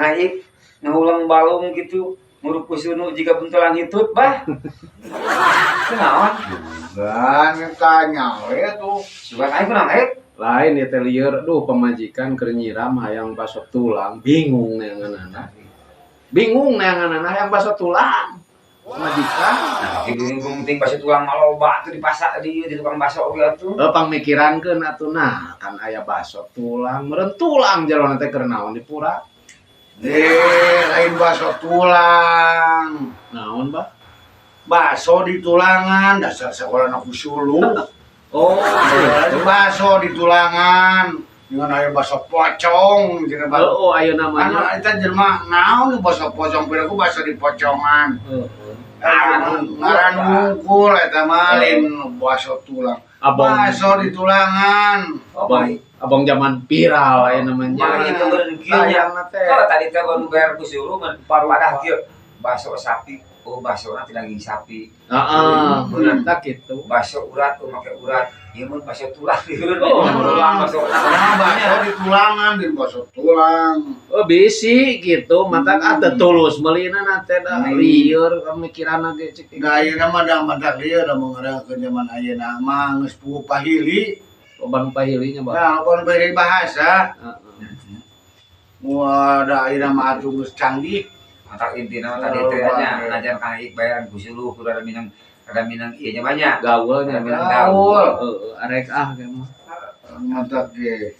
Kang Aik ngahulang balung gitu nguruk sunu jiga buntulan hitut, bah. Kunaon? Dan tanya we tuh. Sugan aing kunaon, Aik? Lain ya teh lieur, duh, pamajikan keur nyiram hayang baso tulang, bingung neanganana. Bingung neanganana, hayang baso tulang. Pamajikan. Nah, bingung penting baso tulang mah loba tuh di pasar, di tukang baso oge atuh. Eh, pangmikirankeun atuh, nah kan aya baso tulang, meureun tulang jerona teh keur naon dipura. Eh, lain baso tulang. Naon, bah? Baso di tulangan, dasar sekolah aku sulu. Oh, Lain baso di tulangan. Dengan aya baso pocong, cenah baso. Oh, ayo Anu namanya. Eta jelema naon baso pocong, pira ku baso di pocongan. Heeh. Ngaran wungkul eta mah, lain baso tulang. Abong. Baso di tulangan. Oh, Abong, baik. Abong zaman viral aya namanya. Malah itu meureun kieu nya. Hayangna teh. Kalau tadi teh baru bayar ku sulu mun padah kieu baso sapi, oh, basona ti daging sapi. Heeh, bener tak gitu. Baso urat, oh, make urat. Ieu mun baso tulang Oh. tulang baso. Nah, baso di tulangan, di baso tulang. Oh, bisi gitu, matak ah teu tulus meulina na teh da lieur pamikiranna ge cek. Da ayeuna mah da matak lieu da mau ke zaman ayeuna mah geus puguh pahili. Loba nu pahilinya, Bang. Nah, loba nu pahili bahasa. Heeh. Wah, da ayeuna mah atuh geus canggih. Matak intina mah tadi teh nya ngajar Kang Aik bayaran ku suluh kudu ada minang ieu nya banyak. Gaulnya. Ada minang Gaul. gaul. Heeh, arek ah ge mah. Matak ge.